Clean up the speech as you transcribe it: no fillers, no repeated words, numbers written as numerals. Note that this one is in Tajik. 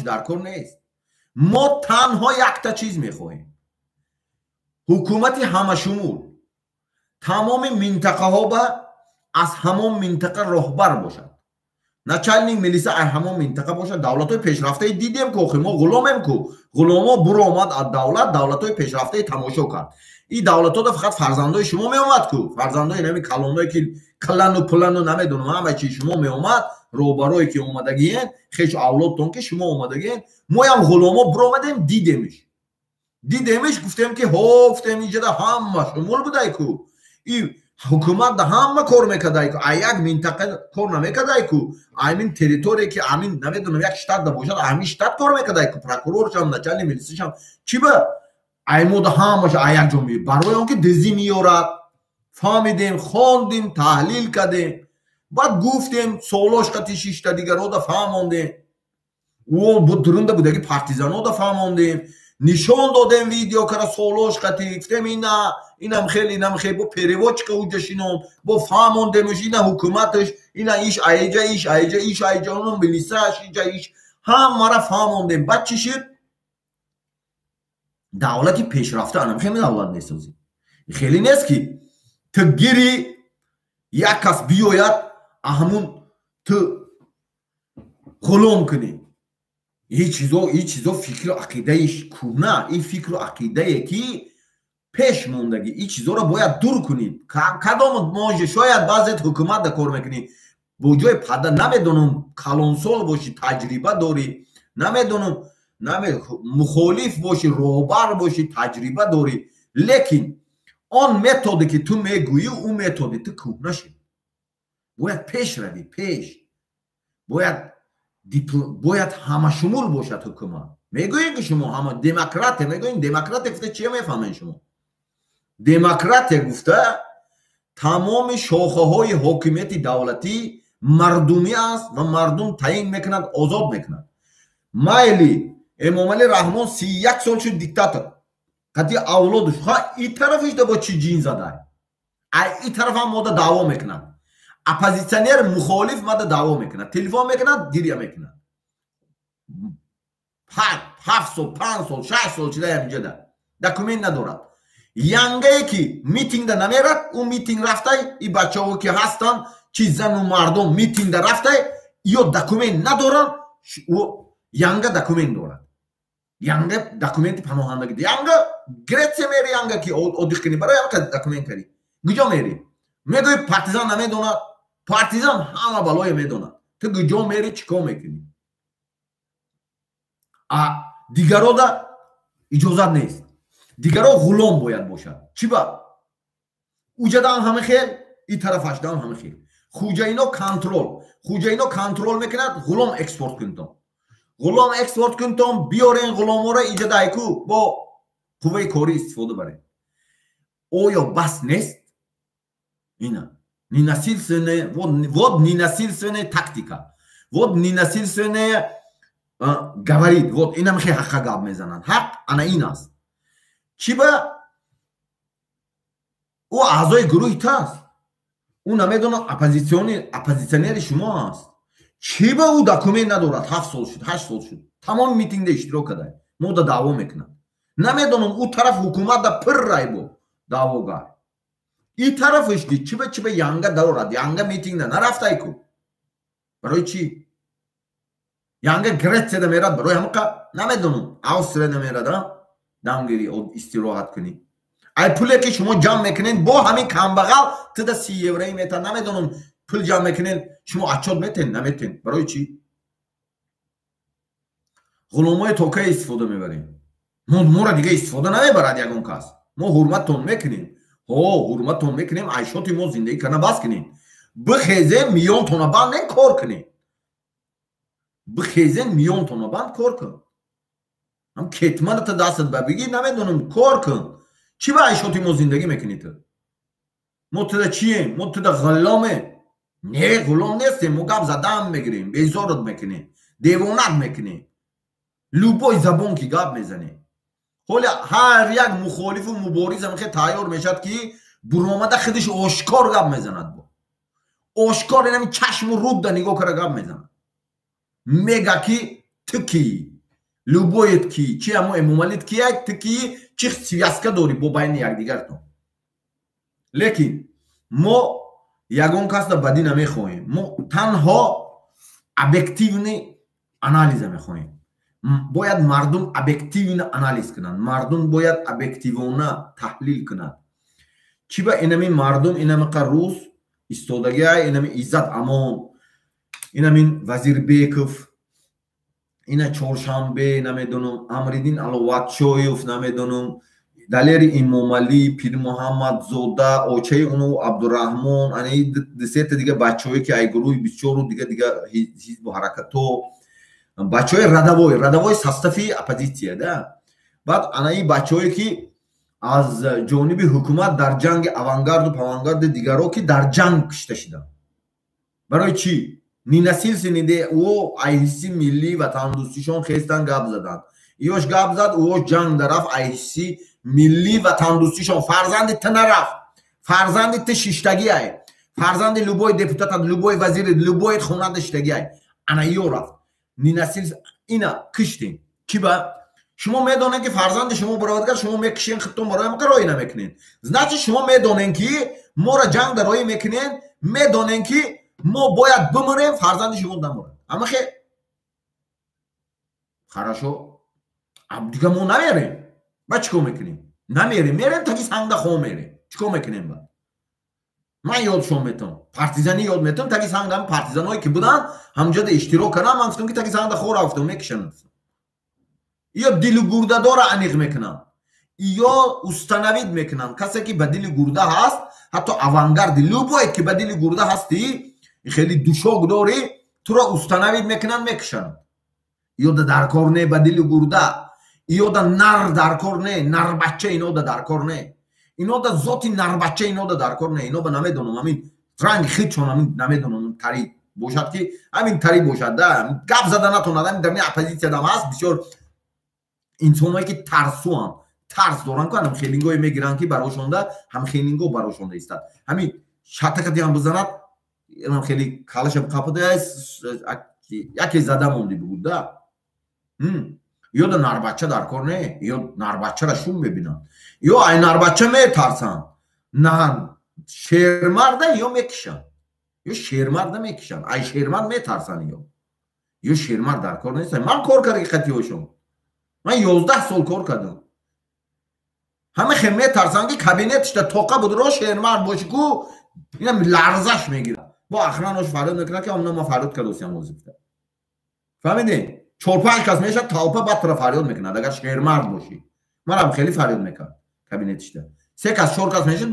дар кор нест. Мо танҳо якта чиз мехоҳем: ҳукумати ҳамашумул, тамоми минтақаҳо ба аз ҳамон минтақа роҳбар бошад, начальник милиса аз ҳамон минтақа бошад. Давлатҳои пешрафтаи дидем ку, охи мо ғуломем ку. Ғуломо буромад аз давлат, давлатҳои пешрафтаи тамошо кард. Ин давлатҳода фақат фарзандои шумо меомад ку, фарзандои нами калоное ки клану плану намедонам ҳама чи шумо меомад, роҳбарое ки омадагиен, хешу авлодтон ки шумо омадагиен. Моям ғуломо буромадем, дидемиш, дидемиш, гуфтем ки ҳо, гуфтем, инҷода ҳама шумул будай ку, и ҳукумат да ҳама кор мекардай ку, а як минтақа кор намекардай ку, амин территория ки амин намедонам як штат да бошад, ҳамин штат кор мекардай ку, прокуроршам, начальник милисишам. Чӣ ба аймода ҳамаша а як ҷо ми? Барои он ки дизӣ меёрад. Фаҳмидем, хондем, таҳлил кардем, баъд гуфтем, солош қати шишта дигарода фаҳмондем, ӯ дурунда будаги партизанода фаҳмондем, нишон додем видео кара, солош қати гуфтем, ина инам хел, инам хел, бо переводчика уҷа шином, бо фаҳмондемш, ина ҳукуматаш, ина иш аиҷа, иш аиҷа, иш аиҷа, оно милисааш иҷа, иш ҳамара фаҳмондем. Баъд чӣ шуд? Давлати пешрафта анам хеле давлат месозӣ. Хеле нест ки ту гири, як кас биёяд, ҳамун ту ғулом кунӣ. Ин чизо, ин чизо фикру ақидаи кӯҳна, ин фикру ақидае ки пеш мондагӣ, ин чизоро бояд дур кунӣ. Кадом може, шояд баъзет ҳукумат да кор мекунӣ, бо ҷои пада намедонам, калонсол бошӣ, таҷриба дорӣ, намедонам, мухолиф бошӣ, роҳбар бошӣ, таҷриба дорӣ, лекин он методе ки ту мегӯӣ, ӯ методи ту кӯҳна шид. Бояд пеш равӣ, пеш бояд, бояд ҳамашумул бошад ҳукумат. Мегӯем ки шумо ҳама демократия мегӯем. Демократия гуфта чия мефаҳмед шумо? Демократия гуфта тамоми шохаҳои ҳокимияти давлатӣ мардумӣ аст ва мардум таъин мекунад, озод мекунад. Майли, Эмомалӣ Раҳмон 31 сол шуд диктатор қати авлодуш. Ха, и тарафишда бо чӣ ҷин задай? А и тарафам мода даъво мекунад, оппозитсионер, мухолиф мада даъво мекунад, телефон мекунад, гиря мекунад. 7 сол, 5 сол, 6 сол шидаям инҷода, документ надорад. Янгае ки митингда намерад, ӯ митинг рафтай, и бачаҳо ки ҳастанд, чи зану мардум митингда рафтай, ё документ надоранд. Янга документ дорад, янга документи паноҳандагӣ. Янга Гретсия мери, янга ки отдых кунӣ, барои янга документ карӣ, куҷо мери? Мегӯи партизан намедонад. Партизан ҳама балое медонад. Ту куҷо мери, чӣ кор мекунӣ? А дигарода иҷозат нест, дигаро ғулом бояд бошад. Чӣ ба уҷадаам ҳама хел, и тарафашдаам ҳама хел. Хуҷаино контрол, хуҷаино контрол мекунад. Ғулом экспорт кунтон, ғулом экспорт кунтон, биёрен ғуломоро иҷадайку, бо қувваи корӣ истифода баред. Оё бас нест ина ненасильственная, вот ненасильственная тактика, вот ненасильственная говорит, вот инам хе ҳаққа гап мезананд. Ҳақ ана ин аст. Чӣ ба ӯ аъзои гурӯҳи таст, ӯ намедонад, оппозитсионери шумо аст. Чӣ ба ӯ документ надорад? 7 сол шуд, 8 сол шуд, тамоми митингда иштирок карда, мода даъво мекунад. Намедонам, ӯ тараф ҳукуматда пиррай бо даъвогар, и тарафаш ди чӣ ба, чӣ ба янга дарорад? Янга митингда нарафтай ку, барои чӣ янга Гретсияда мерад? Барои ҳамақа намедонам, Австрияда мерад, дамгирӣ, истироҳат кунӣ. Ай пуле ки шумо ҷамъ мекунед, бо ҳамин камбағал туда 30 еврои мета, намедонам, пул ҷамъ мекунед, шумо отчёт метен, наметен? Барои чӣ ғуломои токае истифода мебарем? Моро дига истифода намебарад ягон кас. Мо ҳурматтон мекунем, ҳо, ҳурматтон мекунем. Айшоти мо зиндагӣ карда бас кунем, бихезем, миёнтона бандем, кор кунем. Бихезем, миёнтона банд, кор кун. Ҳам кетманата дастат ба бигир, намедонам, кор кун. Чӣ ба айшоти мо зиндагӣ мекунӣ ту? Мо туда чием? Мо туда ғуломем? Не, ғулом нестем. Мо гап задаам мегирем, безорат мекунем, девонат мекунем, любой забон ки гап мезанем. Ҳоли ҳар як мухолифу муборизам хе тайёр мешавад ки буромада худаш ошкор гап мезанад, бо ошкор инами чашму рудда нигоҳ кара гап мезанад, мега ки ту кӣ. Любой ет ки, чи амо Эмомалит ки, ту ки, чи связка дорӣ бо байни якдигартон. Лекин мо ягон касда бадӣ намехоҳем, мо танҳо объективный анализа мехоҳем. Бояд мардум объективно анализ кунанд, мардум бояд объективона таҳлил кунад. Чӣ ба инами мардум инамиқа рӯз истодагиай, инами Иззат Амон, инамин Вазирбеков, ина Чоршанбе, намедонам, Амриддин Аловатшоев, намедонам, Далери Имомалӣ, Пирмуҳаммадзода, очаи уну Абдураҳмон, анаи дусета дига бачаҳое, ки ай гурӯҳи бисёру дига дига ҳизбу ҳаракатҳо, бачаҳои рядовой состави оппозитсия да. Баъд анаи бачаҳое, ки аз ҷониби ҳукумат дар ҷанги авангарду павангарди дигаро, ки дар ҷанг кушта шиданд, барои чӣ нинасилсиниде ӯ ай ҳисси миллӣ ватандӯстишон хестан гап заданд, иёш гап зад, ӯ ҷанг дарафт ай ҳисси миллӣ ватандӯстишон. Фарзанди ту нарафт, фарзанди ту шиштагиай, фарзанди любой депутата, любой вазири, любой хонада шиштагиай, ана ё рафт нинасил, ина киштем. Чӣ ба шумо медонед, ки фарзанди шумо баровадгар, шумо мекишен худтон, барои мақа роӣ намекунед? Значит, шумо медонед, ки моро ҷанг да роӣ мекунед, медонед, ки мо бояд бимирем, фарзанди шумо намурад. Амахе хорошо, дига мо намерем, ба чӣ кор мекунем? Намерем, мерем таги сангда хо мерем, чӣ кор мекунем? Ба ман ёдшон метавам, партизанӣ ёд метавам, таги сангда партизаное ки буданд, ҳамҷода иштирок кардам. Ман гуфтам, ки таги сангда хо рафтам, мекишанд. Ё дилу гурдадора аниқ мекунанд, ё установить мекунанд. Касе ки ба дили гурда ҳаст, ҳатто авангарди любой ки ба дили гурда ҳастӣ, хеле душок дорӣ, туро установить мекунанд, мекушанд. Ё да даркор не ба дили гурда, ё да нар даркор не, нарбача ино да даркор не, ино да зоти нарбача ино да даркор не. Ино ба намедонам, ҳамин ранги хидшон ҳамин намедонам, тари бошад, ки ҳамин тари бошад да, гап зада натонад. Ҳамин дар оппозитсиядам ҳаст бисёр инсонҳое, ки тарсуанд, тарс доранд, ку ҳам хелингое мегиранд, ки барошонда ҳам хелинго барошонда истад, ҳамин шатакатиам бизанад, инам хеле калаша қапада, яке зада монди бугуд да. Ё да нарбача дар кор не, ё нарбачара шум мебинанд, ё ай нарбача метарсанд. На шермарда ё мекишанд, ё шермарда мекишанд, ай шермард метарсанд, ё шермард дар кор нест. Ман кор кардаги қатиҳошон, ман 11 сол кор кардам. Ҳама хе метарсанд, ки кабинетишда тоқа будро шермард боши ку, инам ларзаш мегирад, бо охранош фарёд мекунад, ки омна ма фарёд кардосиям вазифта. Фаҳмидем, чор-панҷ кас мешад толпа, баъд тура фарёд мекунад, агар шермард бошӣ. Манам хеле фарёд мекард, кабинетишда се кас, чор кас мешад.